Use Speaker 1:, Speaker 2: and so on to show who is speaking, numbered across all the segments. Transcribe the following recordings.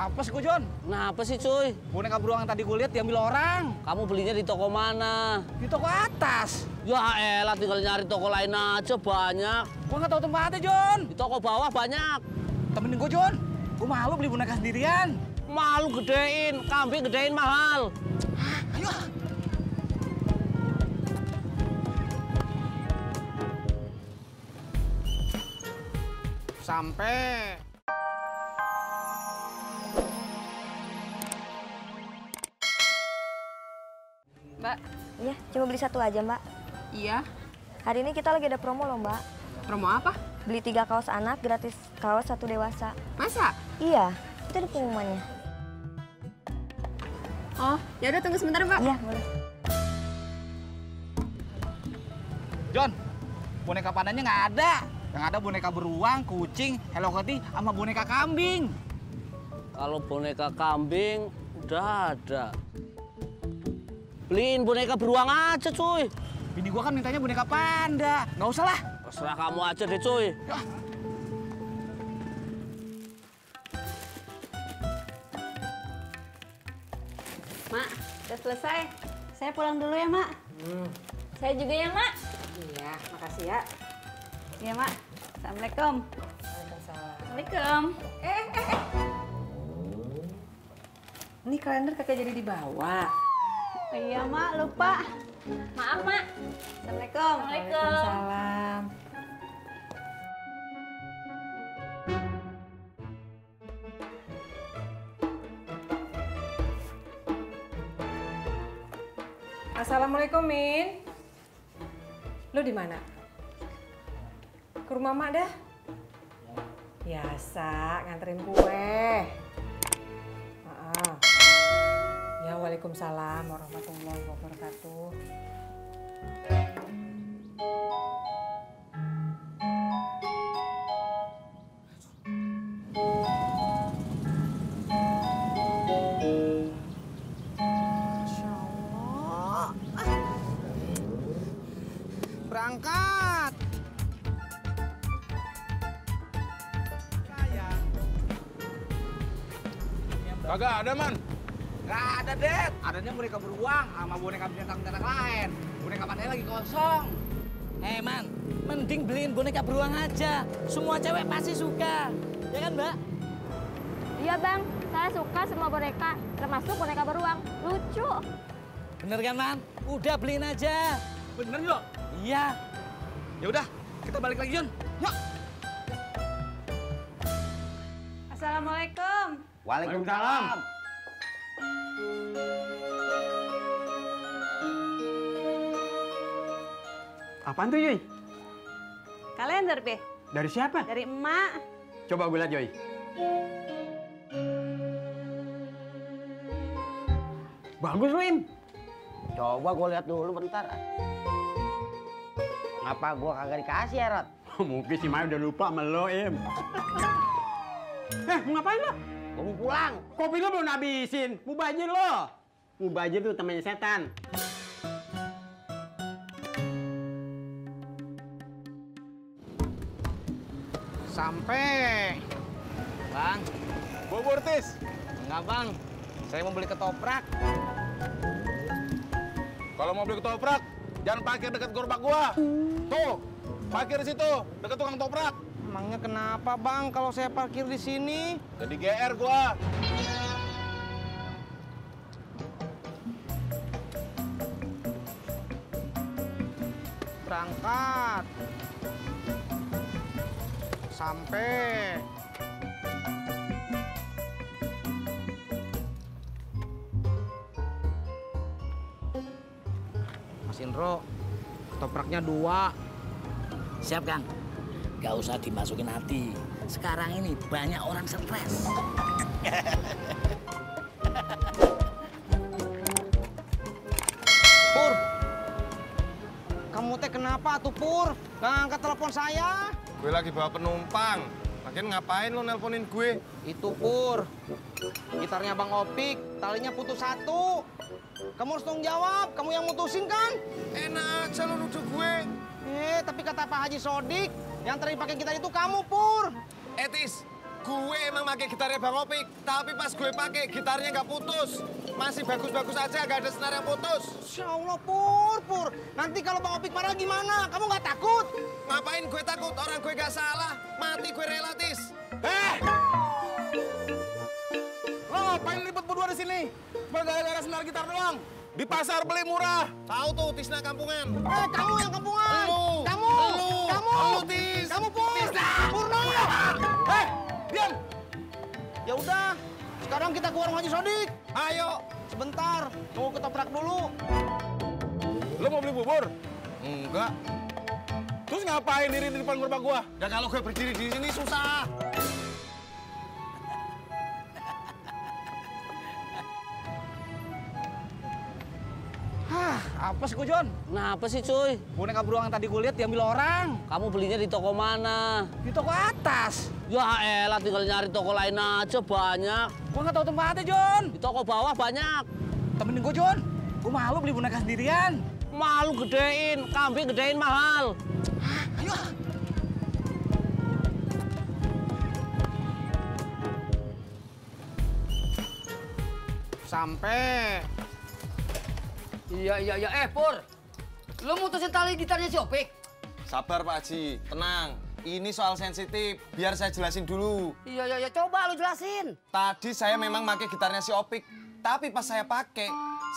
Speaker 1: Apa sih, Jon?
Speaker 2: Kenapa sih, cuy?
Speaker 1: Boneka beruang yang tadi gue lihat diambil orang.
Speaker 2: Kamu belinya di toko mana?
Speaker 1: Di toko atas.
Speaker 2: Ya elah, tinggal nyari toko lain aja banyak.
Speaker 1: Gue nggak tahu tempatnya, Jon.
Speaker 2: Di toko bawah banyak.
Speaker 1: Temenin gue, Jon. Gue malu beli boneka sendirian.
Speaker 2: Malu gedein, kambing gedein mahal.
Speaker 1: Ayo. Sampai.
Speaker 3: Mbak.
Speaker 4: Iya, cuma beli satu aja, Mbak.
Speaker 3: Iya.
Speaker 4: Hari ini kita lagi ada promo loh, Mbak.
Speaker 3: Promo apa?
Speaker 4: Beli 3 kaos anak, gratis kaos 1 dewasa.
Speaker 3: Masa?
Speaker 4: Iya, itu ada pengumumannya.
Speaker 3: Oh, ya udah tunggu sebentar, Mbak.
Speaker 4: Iya, boleh.
Speaker 1: Jon, boneka pandanya nggak ada. Yang ada boneka beruang, kucing, Hello Kitty, sama boneka kambing.
Speaker 2: Kalau boneka kambing udah ada. Beliin boneka beruang aja, cuy.
Speaker 1: Bini gua kan mintanya boneka panda. Nggak usah lah.
Speaker 2: Terserah kamu aja deh, cuy.
Speaker 1: Yah.
Speaker 3: Mak, udah selesai. Saya pulang dulu ya, Mak.
Speaker 4: Saya juga ya, Mak.
Speaker 3: Iya, makasih ya. Iya, Mak. Assalamualaikum. Waalaikumsalam. Ini kalender kakak jadi dibawa. Iya, Mak, lupa.
Speaker 4: Maaf, Mak.
Speaker 3: Assalamualaikum.
Speaker 4: Waalaikumsalam.
Speaker 3: Waalaikumsalam.
Speaker 5: Assalamualaikum, Min. Lu di mana? Ke rumah Mak dah? Biasa, nganterin kue. Ya, waalaikumsalam warahmatullahi wabarakatuh.
Speaker 1: Berangkat.
Speaker 6: Kagak ada, Man.
Speaker 1: Nggak ada, Dad. Adanya boneka beruang sama boneka binatang-binatang lain. Boneka pandanya lagi kosong.
Speaker 7: Man, mending beliin boneka beruang aja. Semua cewek pasti suka. Ya kan, Mbak?
Speaker 4: Iya, Bang. Saya suka semua boneka, termasuk boneka beruang. Lucu.
Speaker 7: Bener kan, Man? Udah beliin aja.
Speaker 1: Bener, Jo?
Speaker 7: Iya.
Speaker 1: Ya udah, kita balik lagi, Jon. Yuk.
Speaker 3: Assalamualaikum.
Speaker 6: Waalaikumsalam.
Speaker 8: Apaan tuh, Yoy?
Speaker 3: Kalender, Be.
Speaker 8: Dari siapa?
Speaker 3: Dari emak.
Speaker 8: Coba gue lihat, Yoy. Bagus, Wim.
Speaker 2: Coba gue lihat dulu bentar. Ngapa gue kagak dikasih ya, Rod?
Speaker 8: Mungkin si Maya udah lupa sama lo, Im. Mau ngapain lo?
Speaker 2: Gue mau pulang.
Speaker 8: Kopi lo belum habisin. Mubazir lo. Mubazir tuh temannya setan.
Speaker 1: Sampai. Bang.
Speaker 6: Bubur, Tis.
Speaker 1: Enggak, Bang. Saya mau beli ketoprak.
Speaker 6: Kalau mau beli ketoprak, jangan parkir dekat gerobak gua. Tuh, parkir di situ, dekat tukang toprak.
Speaker 1: Emangnya kenapa, Bang, kalau saya parkir di sini?
Speaker 6: Jadi GR gua.
Speaker 1: Berangkat. Sampai. Mas Indro, ketopraknya 2.
Speaker 7: Siap, Kang. Gak usah dimasukin hati. Sekarang ini banyak orang stres.
Speaker 1: Pur, kamu teh kenapa tuh, Pur? Gak angkat telepon saya.
Speaker 6: Gue lagi bawa penumpang. Lagian ngapain lo nelponin gue?
Speaker 1: Itu, Pur. Gitarnya Bang Opik, talinya putus 1. Kamu harus tanggung jawab, kamu yang mutusin kan?
Speaker 6: Enak aja lo nuduh gue.
Speaker 1: Tapi kata Pak Haji Sodik, yang tadi pakai gitar itu kamu, Pur.
Speaker 6: Etis,
Speaker 9: Gue emang pakai gitarnya Bang Opik, tapi pas gue pakai gitarnya nggak putus. Masih bagus-bagus aja, nggak ada senar yang putus.
Speaker 2: Insya Allah, Pur. Nanti kalau Bang Opik marah gimana? Kamu nggak takut?
Speaker 9: Ngapain gue takut? Orang gue nggak salah. Mati gue relatis.
Speaker 6: Lo ngapain liput berdua di sini? Cuma gara-gara senar gitar doang. Di pasar beli murah.
Speaker 9: Tahu tuh Tisna kampungan.
Speaker 2: Kamu yang kampungan.
Speaker 9: Lu.
Speaker 2: Kamu.
Speaker 9: Lu, Tis.
Speaker 2: Kamu, Pur.
Speaker 9: Tisna.
Speaker 2: Purno.
Speaker 6: Diam.
Speaker 2: Ya udah, sekarang kita ke warung Haji Sodik.
Speaker 9: Ayo.
Speaker 2: Sebentar, mau ketoprak dulu.
Speaker 6: Lo mau beli bubur?
Speaker 9: Enggak.
Speaker 6: Terus ngapain diri di depan gerobak gua?
Speaker 9: Dan kalau gue berdiri di sini susah.
Speaker 1: Apa sih, Jon?
Speaker 7: Kenapa sih, cuy?
Speaker 1: Boneka beruang yang tadi gue lihat diambil orang.
Speaker 7: Kamu belinya di toko mana?
Speaker 1: Di toko atas.
Speaker 7: Ya elah, tinggal nyari toko lain aja banyak.
Speaker 1: Gue nggak tahu tempatnya, Jon.
Speaker 7: Di toko bawah banyak.
Speaker 1: Temenin gue, Jon. Gue malu beli boneka sendirian.
Speaker 7: Malu gedein, kambing gedein mahal.
Speaker 1: Ayo.
Speaker 2: Sampai.
Speaker 10: Iya. Pur. Lu mutusin tali gitarnya si Opik?
Speaker 9: Sabar Pak Haji, tenang. Ini soal sensitif, biar saya jelasin dulu.
Speaker 10: Iya. Coba lu jelasin.
Speaker 9: Tadi saya memang pakai gitarnya si Opik, tapi pas saya pakai,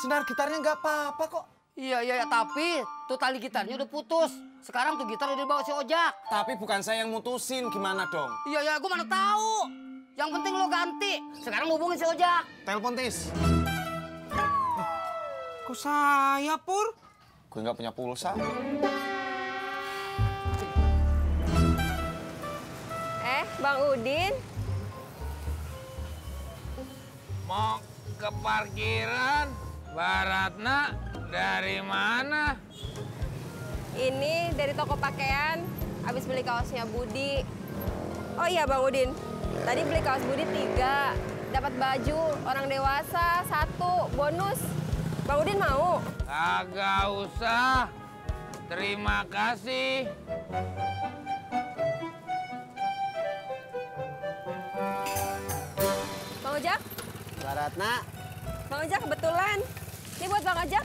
Speaker 9: senar gitarnya nggak apa-apa kok.
Speaker 10: Iya. Tapi tuh tali gitarnya udah putus. Sekarang tuh gitar udah dibawa si Ojak.
Speaker 9: Tapi bukan saya yang mutusin, gimana dong?
Speaker 10: Iya, gua mana tahu. Yang penting lo ganti. Sekarang hubungin si Ojak.
Speaker 9: Telepon, Tis.
Speaker 2: Kok saya, Pur?
Speaker 9: Gue nggak punya pulsa.
Speaker 4: Bang Udin.
Speaker 11: Mau ke parkiran, Baratna dari mana?
Speaker 4: Ini dari toko pakaian, habis beli kaosnya Budi. Oh iya Bang Udin, tadi beli kaos Budi 3, dapat baju orang dewasa 1, bonus. Bang Udin mau?
Speaker 11: Kagak usah, terima kasih.
Speaker 4: Bang Ojak?
Speaker 2: Baratna.
Speaker 4: Bang Ojak kebetulan. Ini buat Bang Ojak.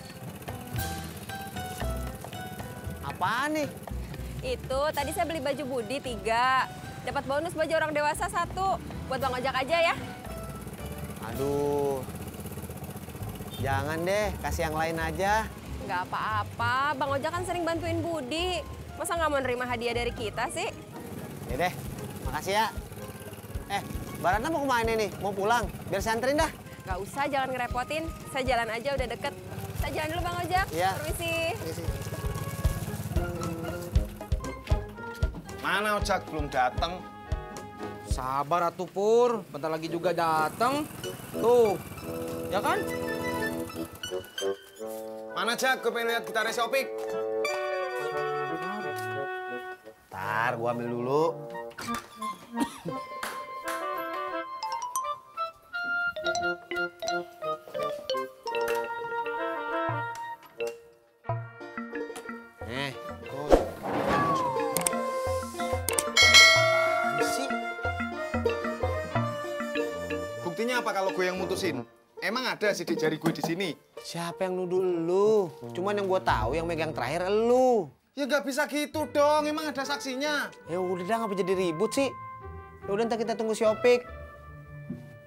Speaker 2: Apaan nih?
Speaker 4: Itu, tadi saya beli baju Budi 3. Dapat bonus baju orang dewasa 1. Buat Bang Ojak aja ya.
Speaker 2: Aduh. Jangan deh, kasih yang lain aja.
Speaker 4: Nggak apa-apa, Bang Ojak kan sering bantuin Budi. Masa nggak mau nerima hadiah dari kita sih?
Speaker 2: Ya deh, makasih ya. Baratna mau kemana nih? Mau pulang? Biar saya anterin dah.
Speaker 4: Nggak usah, jangan ngerepotin. Saya jalan aja, udah deket. Saya jalan dulu Bang Ojak.
Speaker 2: Iya.
Speaker 4: Permisi.
Speaker 9: Mana Ojak belum datang?
Speaker 2: Sabar atuh Pur, bentar lagi juga datang. Tuh, ya kan?
Speaker 9: Mana Jak? Gue pengen lihat gitarnya si Opik.
Speaker 2: Ntar, gua ambil dulu.
Speaker 9: Buktinya apa kalau gue yang mutusin? Emang ada sidik jari gue di sini?
Speaker 2: Siapa yang nuduh lu? Cuman yang gua tahu yang megang terakhir elu.
Speaker 9: Ya nggak bisa gitu dong, emang ada saksinya.
Speaker 2: Ya udah dah, ngapa jadi ribut sih? Ya udah, ntar kita tunggu si Opik.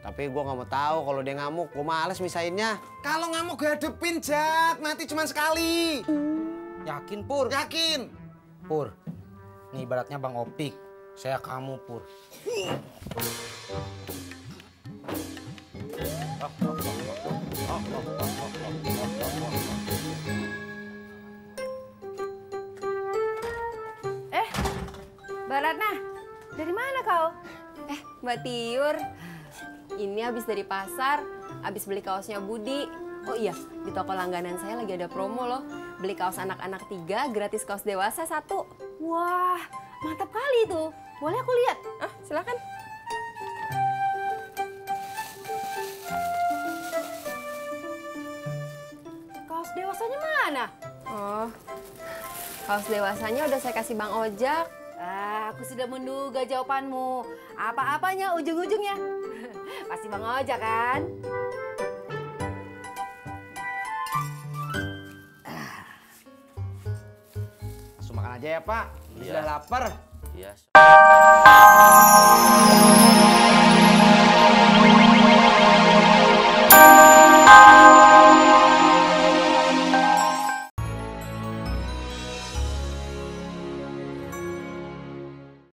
Speaker 2: Tapi gua nggak mau tahu kalau dia ngamuk, gua males misainnya.
Speaker 9: Kalau ngamuk gue hadepin, Jak. Mati cuma sekali.
Speaker 2: Yakin, Pur?
Speaker 9: Yakin.
Speaker 2: Pur, nih ibaratnya Bang Opik. Saya kamu, Pur.
Speaker 4: Baratna, dari mana kau? Mbak Tiur. Ini habis dari pasar, habis beli kaosnya Budi. Oh iya, di toko langganan saya lagi ada promo loh. Beli kaos anak-anak 3, gratis kaos dewasa 1. Wah, mantap kali tuh. Boleh aku lihat? Silakan. Kaos dewasanya mana? Oh, kaos dewasanya udah saya kasih Bang Ojak.
Speaker 3: Aku sudah menduga jawabanmu. Apa-apanya ujung-ujungnya? Pasti Bang Ojak kan?
Speaker 2: Langsung makan aja ya, Pak.
Speaker 11: Iya.
Speaker 2: Sudah lapar.
Speaker 11: Iya.